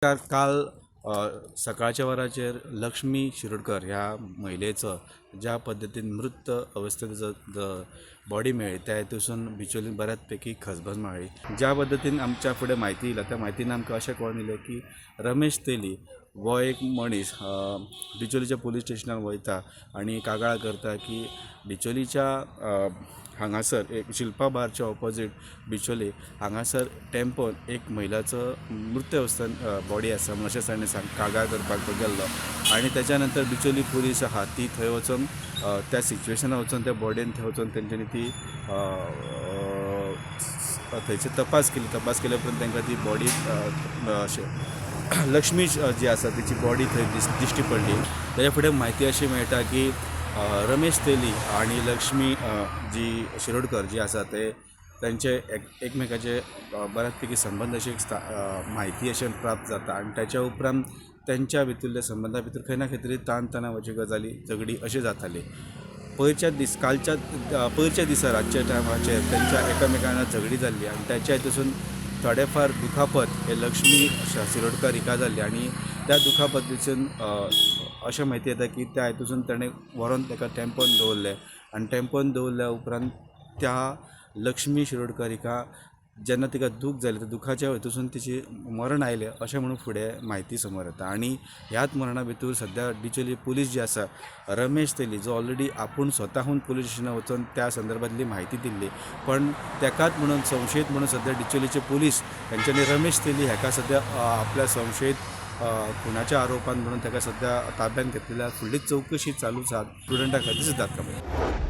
काल सकाळच्या वरांचेर लक्ष्मी शिरोडकर ह्या महिलेचो ज्या पद्दतीन मृत अवस्थेंत बॉडी मेळ्ळी त्या हेतूसून बिचोली बऱ्याच पैकी खजबज माळ्ळी. ज्या पद्दतीन आमच्या फुडें म्हायती येयला त्या म्हायतीन आमकां अशें कळोन येयलें की रमेश तेली हो एक मनीस बिचोलीच्या पुलीस स्टेशनार वयता आनी कागाळ करता की बिचोलीच्या हांगासर एक शिल्पा बारच्या ऑपोजीट बिचोली हांगासर टेम्पोन एक महिलाचो मृत अवस्थेन बॉडी आसा म्हणून अशें ताणें सांग कागाळ करपाक तो गेल्लो आनी तेच्या नंतर बिचोली पुलीस आहा ती थंय वचून त्या सिच्युएशनार वचून त्या बॉडीन थंय वचून तेंच्यांनी ती थंयची तपास केली. तपास केल्या उपरांत तांकां ती बॉडी अशें लक्ष्मी जी आसा तिची बॉडी थंय दिश्टी पडली. तेच्या फुडें म्हायती अशी मेळटा की रमेश तेली आनी लक्ष्मी जी शिरोडकर जी आसा ते तांचे एकमेकाचे बऱ्याच पैकी संबंद अशे म्हायती अशें प्राप्त जाता आनी ताच्या उपरांत तेंच्या भितरल्या संबंदा भितर खंय ना खंय तरी ताण तणावाची गजाली झगडी अशी जाताली. पयरच्या दीस कालच्या पयरच्या दिसा रातच्या टायमाचेर तेंच्या एकामेकांक झगडी जाल्ली आनी तेच्या हितूसून थोडे फार दुखापत हे लक्ष्मी शिरोडकर हिका जाल्ली आनी त्या दुखापतीसून अशें म्हायती येता की त्या हितूसून ताणें व्हरोन ताका टेम्पोन दवरलें आनी टेम्पोन दवरल्या उपरांत त्या लक्ष्मी शिरोडकर हिका जेन्ना तिका दूख जालें त्या दुखाच्या हितूसून तिची मरण आयलें अशें म्हणून फुडें म्हायती समोर येता. आनी ह्याच मरणा भितर सद्या बिचोली पुलीस जे आसा रमेश तेली जो ऑलरेडी आपूण स्वताहून पुलीस स्टेशनार वचून त्या संदर्भांतली म्हायती दिल्ली पण तेकाच म्हणून संशयीत म्हणून सद्या बिचोलीचे पुलीस तेंच्यांनी रमेश तेली हाका सद्या आपल्या संशयीत खुनाच्या आरोपान म्हणून ताका सद्या ताब्यांत घेतलेल्या फुडली चवकशी चालूच आसा. स्टुडंटा खातीर सिद्धार्थ कांबळे.